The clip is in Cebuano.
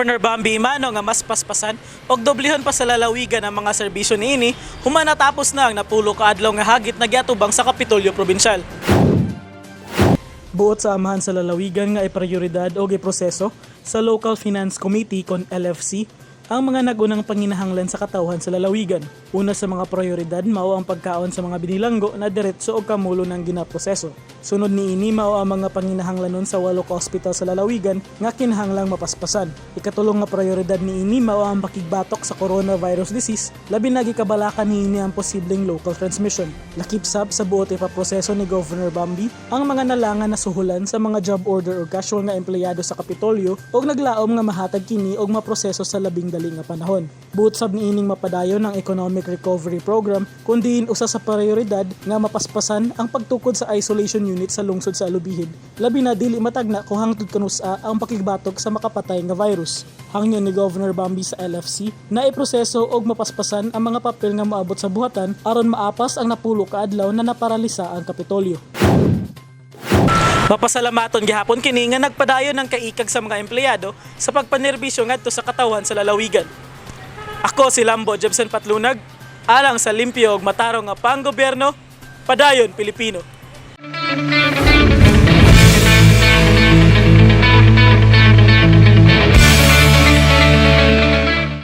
Governor Bambi Emano nga mas paspasan og doblehon pa sa lalawigan ang mga serbisyo niini human natapos na ang 40 ka adlaw nga hagit na giatubang sa Kapitolyo Probinsyal. Buot sa amahan sa lalawigan nga iprioridad og iproseso sa Local Finance Committee kon LFC ang mga nagunang panginahanglan sa katawhan sa lalawigan. Una sa mga prioridad mao ang pagkaon sa mga binilanggo na diretso og kamulo ng ginaproseso. Sunod niini mao ang mga panginahanglanon sa walo ka ospital sa lalawigan nga kinahanglang mapaspasan. Ikatulong nga prioridad niini mao ang pakigbatok sa coronavirus disease, labi na gikabalakan niini ang posibleng local transmission. Lakip sab sa buot ipaproseso ni Governor Bambi ang mga nalangan na suhulan sa mga job order o casual nga empleyado sa Kapitolyo og naglaom nga mahatag kini og maproseso sa labing dali nga panahon. Buot sab niining mapadayon ang Economic Recovery Program kun diin usa sa prioridad nga mapaspasan ang pagtukod sa isolation unit sa lungsod sa Alubijid. Labi na dili matagna kung hangtod kanus-a ang pakigbatok sa makapatay nga virus. Hangyo ni Governor Bambi sa LFC na iproseso og mapaspasan ang mga papel nga moabot sa buhatan aron maapas ang 40 ka adlaw na naparalisa ang Kapitolyo. Mapasalamaton gihapon kini nga nagpadayon ang kaikag sa mga empleyado sa pagpanerbisyo ngadto sa katawhan sa lalawigan. Ako si Lambo Jebson Patlunag, alang sa limpyo ug matarong nga panggobyerno, padayon Pilipino.